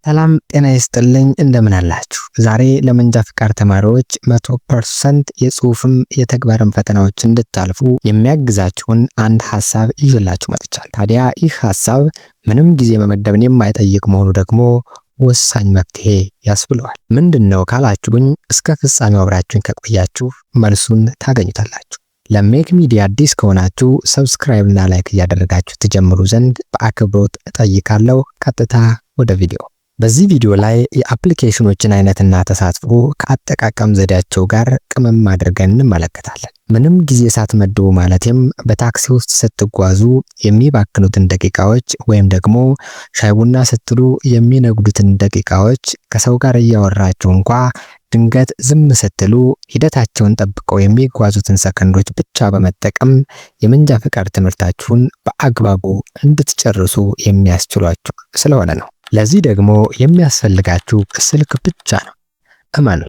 ሰላም ጤና ይስጥልኝ፣ እንደምን አላችሁ? ዛሬ ለመንጃ ፍቃድ ተማሪዎች 100% የጽሁፍም የተግባርም ፈተናዎች እንድታልፉ የሚያግዛችሁን አንድ ሀሳብ ይዤላችሁ መጥቻለሁ። ታዲያ ይህ ሀሳብ ምንም ጊዜ መመደብን የማይጠይቅ መሆኑ ደግሞ ወሳኝ መፍትሄ ያስብለዋል። ምንድን ነው ካላችሁኝ፣ እስከ ፍጻሜው አብራችሁኝ ከቆያችሁ መልሱን ታገኙታላችሁ። ለሜክ ሚዲያ አዲስ ከሆናችሁ subscribe እና like እያደረጋችሁ ትጀምሩ ዘንድ በአክብሮት እጠይቃለሁ። ቀጥታ ወደ ቪዲዮ። በዚህ ቪዲዮ ላይ የ application ኖችን አይነትና ተሳትፎ ከአጠቃቀም ዘዴያቸው ጋር ቅመም አድርገን እንመለከታለን። ምንም ጊዜ ሳትመድቡ፣ ማለትም በታክሲ ውስጥ ስትጓዙ የሚባክኑትን ደቂቃዎች ወይም ደግሞ ሻይ ቡና ስትሉ የሚነጉዱትን ደቂቃዎች፣ ከሰው ጋር እያወራችሁ እንኳ ድንገት ዝም ስትሉ ሂደታቸውን ጠብቀው የሚጓዙትን ሰከንዶች ብቻ በመጠቀም የመንጃ ፈቃድ ትምህርታችሁን በአግባቡ እንድትጨርሱ የሚያስችሏችሁ ስለሆነ ነው። ለዚህ ደግሞ የሚያስፈልጋችሁ ስልክ ብቻ ነው። እመኑ፣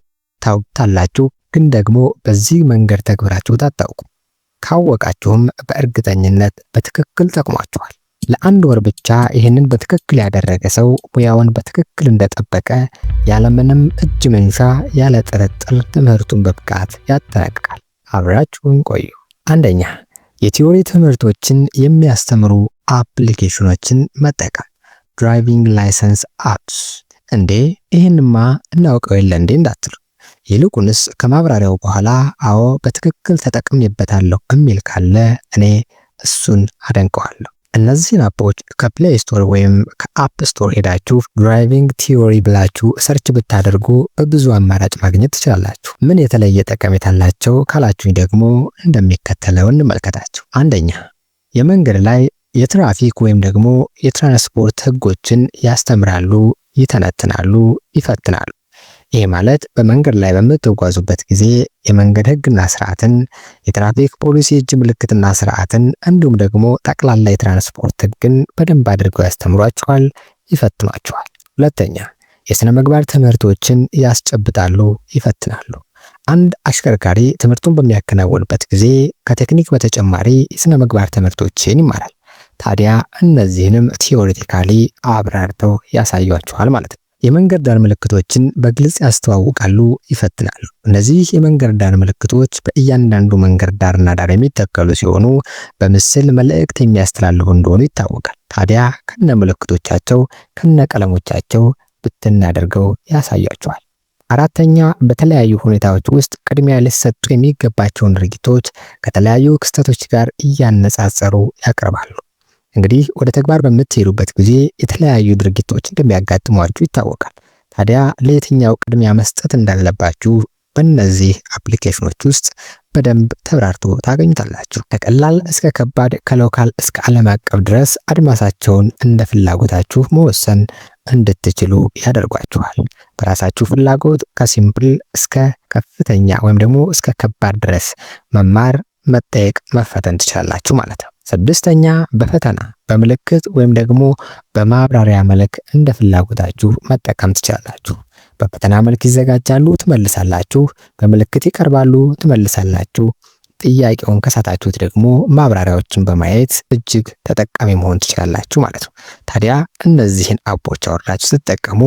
ታውቁታላችሁ፣ ግን ደግሞ በዚህ መንገድ ተግብራችሁ አታውቁም። ካወቃችሁም በእርግጠኝነት በትክክል ጠቅሟችኋል። ለአንድ ወር ብቻ ይህንን በትክክል ያደረገ ሰው ሙያውን በትክክል እንደጠበቀ ያለምንም እጅ መንሻ ያለ ጥርጥር ትምህርቱን በብቃት ያጠናቅቃል። አብራችሁን ቆዩ። አንደኛ፣ የ theory ትምህርቶችን የሚያስተምሩ application ኖችን መጠቀም፣ driving license apps። እንዴ፣ ይህንማ እናውቀው የለ እንዴ እንዳትሉ፣ ይልቁንስ ከማብራሪያው በኋላ አዎ በትክክል ተጠቅሜበታለሁ የሚል ካለ እኔ እሱን አደንቀዋለሁ። እነዚህን app ኦች ከ Play Store ወይም ከ App Store ሄዳችሁ driving theory ብላችሁ search ብታደርጉ በብዙ አማራጭ ማግኘት ትችላላችሁ። ምን የተለየ ጠቀሜታ አላቸው ካላችሁኝ ደግሞ እንደሚከተለው እንመልከታቸው። አንደኛ፣ የመንገድ ላይ የትራፊክ ወይም ደግሞ የትራንስፖርት ህጎችን ያስተምራሉ፣ ይተነትናሉ፣ ይፈትናሉ። ይህ ማለት በመንገድ ላይ በምትጓዙበት ጊዜ የመንገድ ህግና ስርዓትን፣ የትራፊክ ፖሊስ የእጅ ምልክትና ስርዓትን እንዲሁም ደግሞ ጠቅላላ የትራንስፖርት ህግን በደንብ አድርገው ያስተምሯችኋል፣ ይፈትኗችኋል። ሁለተኛ፣ የሥነ ምግባር ትምህርቶችን ያስጨብጣሉ፣ ይፈትናሉ። አንድ አሽከርካሪ ትምህርቱን በሚያከናውንበት ጊዜ ከቴክኒክ በተጨማሪ የሥነ ምግባር ትምህርቶችን ይማራል። ታዲያ እነዚህንም theoretically አብራርተው ያሳዩአችኋል ማለት ነው። የመንገድ ዳር ምልክቶችን በግልጽ ያስተዋውቃሉ፣ ይፈትናሉ። እነዚህ የመንገድ ዳር ምልክቶች በእያንዳንዱ መንገድ ዳርና ዳር የሚተከሉ ሲሆኑ በምስል መልእክት የሚያስተላልፉ እንደሆኑ ይታወቃል። ታዲያ ከነ ምልክቶቻቸው ከነ ቀለሞቻቸው ብትን አድርገው ያሳያቸዋል። አራተኛ፣ በተለያዩ ሁኔታዎች ውስጥ ቅድሚያ ሊሰጡ የሚገባቸውን ድርጊቶች ከተለያዩ ክስተቶች ጋር እያነጻጸሩ ያቀርባሉ። እንግዲህ ወደ ተግባር በምትሄዱበት ጊዜ የተለያዩ ድርጊቶች እንደሚያጋጥሟችሁ ይታወቃል። ታዲያ ለየትኛው ቅድሚያ መስጠት እንዳለባችሁ በእነዚህ application ኖች ውስጥ በደንብ ተብራርቶ ታገኙታላችሁ። ከቀላል እስከ ከባድ፣ ከ local እስከ ዓለም አቀፍ ድረስ አድማሳቸውን እንደ ፍላጎታችሁ መወሰን እንድትችሉ ያደርጓችኋል። በራሳችሁ ፍላጎት ከ simple እስከ ከፍተኛ ወይም ደግሞ እስከ ከባድ ድረስ መማር፣ መጠየቅ፣ መፈተን ትችላላችሁ ማለት ነው። ስድስተኛ፣ በፈተና በምልክት ወይም ደግሞ በማብራሪያ መልክ እንደ ፍላጎታችሁ መጠቀም ትችላላችሁ። በፈተና መልክ ይዘጋጃሉ፣ ትመልሳላችሁ። በምልክት ይቀርባሉ፣ ትመልሳላችሁ። ጥያቄውን ከሳታችሁት ደግሞ ማብራሪያዎችን በማየት እጅግ ተጠቃሚ መሆን ትችላላችሁ ማለት ነው። ታዲያ እነዚህን app ኦች አወርዳችሁ ስትጠቀሙ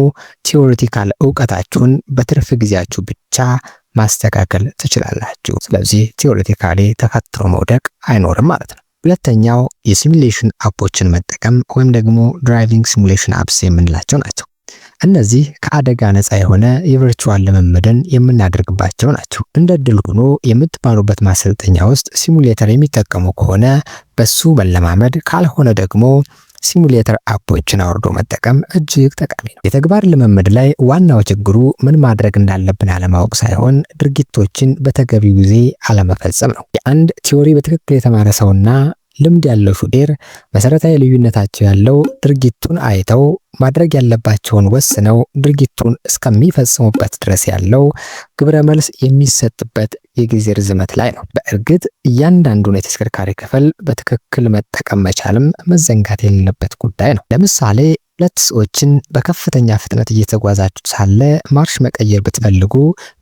theoretical እውቀታችሁን በትርፍ ጊዜያችሁ ብቻ ማስተካከል ትችላላችሁ። ስለዚህ theoretically ተፈትኖ መውደቅ አይኖርም ማለት ነው። ሁለተኛው የ simulation app ኦችን መጠቀም ወይም ደግሞ driving simulation apps የምንላቸው ናቸው። እነዚህ ከአደጋ ነፃ የሆነ የ virtual ልምምድን የምናደርግባቸው ናቸው። እንደ እድል ሆኖ የምትማሩበት ማሰልጠኛ ውስጥ simulator የሚጠቀሙ ከሆነ በሱ መለማመድ፣ ካልሆነ ደግሞ simulator app ኦችን አውርዶ መጠቀም እጅግ ጠቃሚ ነው። የተግባር ልምምድ ላይ ዋናው ችግሩ ምን ማድረግ እንዳለብን አለማወቅ ሳይሆን ድርጊቶችን በተገቢው ጊዜ አለመፈጸም ነው። የአንድ theory በትክክል የተማረ ሰውና ልምድ ያለው ሹፌር መሰረታዊ ልዩነታቸው ያለው ድርጊቱን አይተው ማድረግ ያለባቸውን ወስነው ድርጊቱን እስከሚፈጽሙበት ድረስ ያለው ግብረ መልስ የሚሰጥበት የጊዜ ርዝመት ላይ ነው። በእርግጥ እያንዳንዱን የተሽከርካሪ ክፍል በትክክል መጠቀም መቻልም መዘንጋት የሌለበት ጉዳይ ነው። ለምሳሌ ሁለት ሰዎችን በከፍተኛ ፍጥነት እየተጓዛችሁ ሳለ ማርሽ መቀየር ብትፈልጉ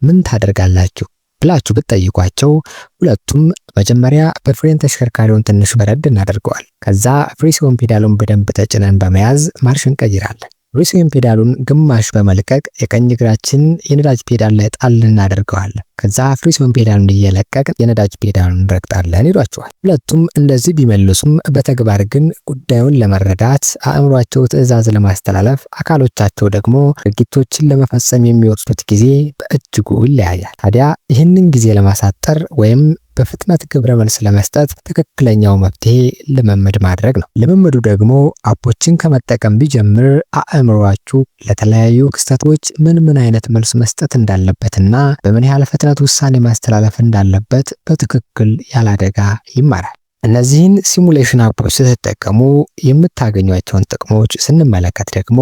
ምን ታደርጋላችሁ ብላችሁ ብትጠይቋቸው ሁለቱም መጀመሪያ በፍሬን ተሽከርካሪውን ትንሽ በረድ እናደርገዋል። ከዛ ፍሪሲዮን ፔዳሉን በደንብ ተጭነን በመያዝ ማርሽ እንቀይራለን። ፍሪሲዮን ፔዳሉን ግማሽ በመልቀቅ የቀኝ እግራችን የነዳጅ ፔዳል ላይ ጣል እናደርገዋለን። ከዛ ፍሪሲዮን ፔዳሉን እየለቀቅን የነዳጅ ፔዳሉን እንረግጣለን ይሏችኋል። ሁለቱም እንደዚህ ቢመልሱም በተግባር ግን ጉዳዩን ለመረዳት አእምሯቸው ትዕዛዝ ለማስተላለፍ፣ አካሎቻቸው ደግሞ ድርጊቶችን ለመፈጸም የሚወስዱት ጊዜ በእጅጉ ይለያያል። ታዲያ ይህንን ጊዜ ለማሳጠር ወይም በፍጥነት ግብረ መልስ ለመስጠት ትክክለኛው መፍትሄ ልምምድ ማድረግ ነው። ልምምዱ ደግሞ app ኦችን ከመጠቀም ቢጀምር አእምሯችሁ ለተለያዩ ክስተቶች ምን ምን አይነት መልስ መስጠት እንዳለበትና በምን ያህል ፍጥነት ውሳኔ ማስተላለፍ እንዳለበት በትክክል ያላደጋ ይማራል። እነዚህን simulation app ኦች ስትጠቀሙ የምታገኟቸውን ጥቅሞች ስንመለከት ደግሞ፣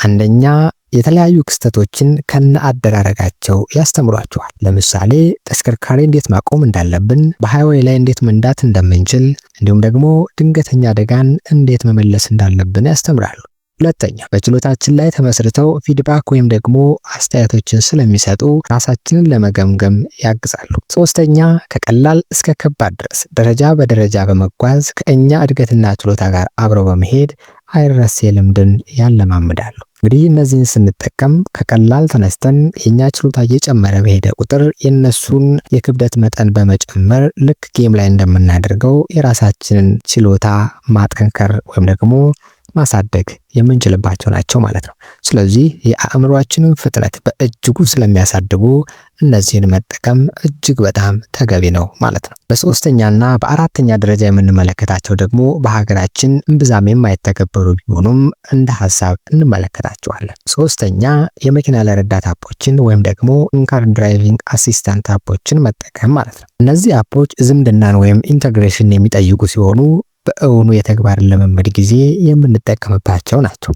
አንደኛ፣ የተለያዩ ክስተቶችን ከነ አደራረጋቸው ያስተምሯችኋል። ለምሳሌ ተሽከርካሪ እንዴት ማቆም እንዳለብን፣ በ highway ላይ እንዴት መንዳት እንደምንችል፣ እንዲሁም ደግሞ ድንገተኛ አደጋን እንዴት መመለስ እንዳለብን ያስተምራሉ። ሁለተኛ፣ በችሎታችን ላይ ተመስርተው feedback ወይም ደግሞ አስተያየቶችን ስለሚሰጡ ራሳችንን ለመገምገም ያግዛሉ። ሶስተኛ፣ ከቀላል እስከ ከባድ ድረስ ደረጃ በደረጃ በመጓዝ ከእኛ እድገትና ችሎታ ጋር አብረው በመሄድ አይረሴ ልምድን ያለማምዳሉ። እንግዲህ እነዚህን ስንጠቀም ከቀላል ተነስተን የእኛ ችሎታ እየጨመረ በሄደ ቁጥር የእነሱን የክብደት መጠን በመጨመር ልክ game ላይ እንደምናደርገው የራሳችንን ችሎታ ማጠንከር ወይም ደግሞ ማሳደግ የምንችልባቸው ናቸው ማለት ነው። ስለዚህ የአእምሯችንን ፍጥነት በእጅጉ ስለሚያሳድጉ እነዚህን መጠቀም እጅግ በጣም ተገቢ ነው ማለት ነው። በሶስተኛና በአራተኛ ደረጃ የምንመለከታቸው ደግሞ በሀገራችን እምብዛም የማይተገበሩ ቢሆኑም እንደ ሀሳብ እንመለከታቸዋለን። ሶስተኛ፣ የመኪና ላይ ረዳት app ኦችን ወይም ደግሞ in-car driving assistant app ኦችን መጠቀም ማለት ነው። እነዚህ app ኦች ዝምድናን ወይም integration የሚጠይቁ ሲሆኑ በእውኑ የተግባር ልምምድ ጊዜ የምንጠቀምባቸው ናቸው።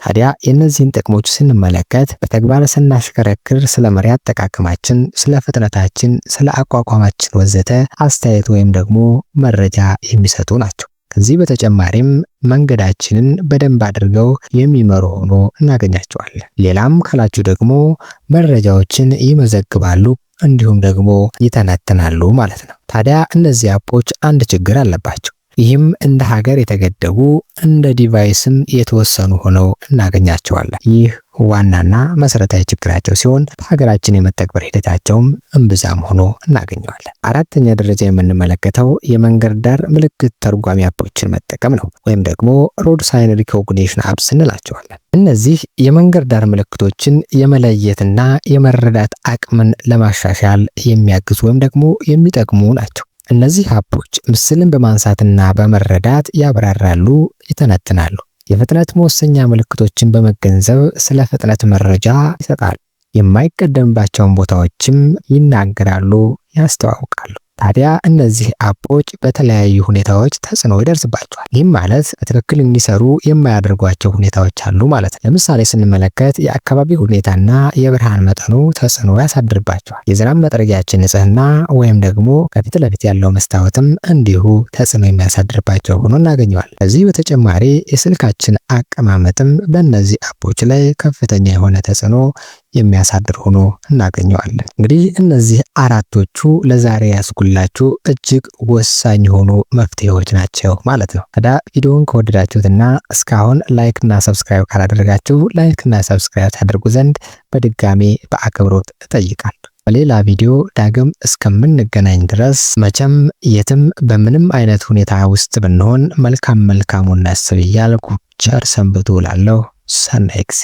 ታዲያ የእነዚህን ጥቅሞች ስንመለከት በተግባር ስናሽከረክር ስለ መሪ አጠቃቀማችን፣ ስለ ፍጥነታችን፣ ስለ አቋቋማችን ወዘተ አስተያየት ወይም ደግሞ መረጃ የሚሰጡ ናቸው። ከዚህ በተጨማሪም መንገዳችንን በደንብ አድርገው የሚመሩ ሆኖ እናገኛቸዋለን። ሌላም ካላችሁ ደግሞ መረጃዎችን ይመዘግባሉ፣ እንዲሁም ደግሞ ይተነትናሉ ማለት ነው። ታዲያ እነዚህ app ኦች አንድ ችግር አለባቸው። ይህም እንደ ሀገር የተገደቡ፣ እንደ device ም የተወሰኑ ሆነው እናገኛቸዋለን። ይህ ዋናና መሰረታዊ ችግራቸው ሲሆን በሀገራችን የመተግበር ሂደታቸውም እምብዛም ሆኖ እናገኘዋለን። አራተኛ ደረጃ የምንመለከተው የመንገድ ዳር ምልክት ተርጓሚ app ኦችን መጠቀም ነው፣ ወይም ደግሞ road sign recognition apps እንላቸዋለን። እነዚህ የመንገድ ዳር ምልክቶችን የመለየትና የመረዳት አቅምን ለማሻሻል የሚያግዙ ወይም ደግሞ የሚጠቅሙ ናቸው። እነዚህ app ኦች ምስልን በማንሳትና በመረዳት ያብራራሉ፣ ይተነትናሉ። የፍጥነት መወሰኛ ምልክቶችን በመገንዘብ ስለ ፍጥነት መረጃ ይሰጣሉ። የማይቀደምባቸውን ቦታዎችም ይናገራሉ፣ ያስተዋውቃሉ። ታዲያ እነዚህ app ኦች በተለያዩ ሁኔታዎች ተጽዕኖ ይደርስባቸዋል። ይህም ማለት በትክክል እንዲሰሩ የማያደርጓቸው ሁኔታዎች አሉ ማለት ነው። ለምሳሌ ስንመለከት የአካባቢ ሁኔታና የብርሃን መጠኑ ተጽዕኖ ያሳድርባቸዋል። የዝናብ መጥረጊያችን ንጽህና ወይም ደግሞ ከፊት ለፊት ያለው መስታወትም እንዲሁ ተጽዕኖ የሚያሳድርባቸው ሆኖ እናገኘዋል። ከዚህ በተጨማሪ የስልካችን አቀማመጥም በእነዚህ app ኦች ላይ ከፍተኛ የሆነ ተጽዕኖ የሚያሳድር ሆኖ እናገኘዋለን። እንግዲህ እነዚህ አራቶቹ ለዛሬ ያስኩላችሁ እጅግ ወሳኝ የሆኑ መፍትሄዎች ናቸው ማለት ነው። ታዲያ ቪዲዮውን ከወደዳችሁትና እስካሁን like እና subscribe ካላደረጋችሁ like እና subscribe ታደርጉ ዘንድ በድጋሜ በአክብሮት እጠይቃለሁ። በሌላ ቪዲዮ ዳግም እስከምንገናኝ ድረስ መቼም የትም በምንም አይነት ሁኔታ ውስጥ ብንሆን መልካም መልካሙን እናስብ እያልኩ ቸር ሰንብቱ እላለሁ። ሰናይ ጊዜ።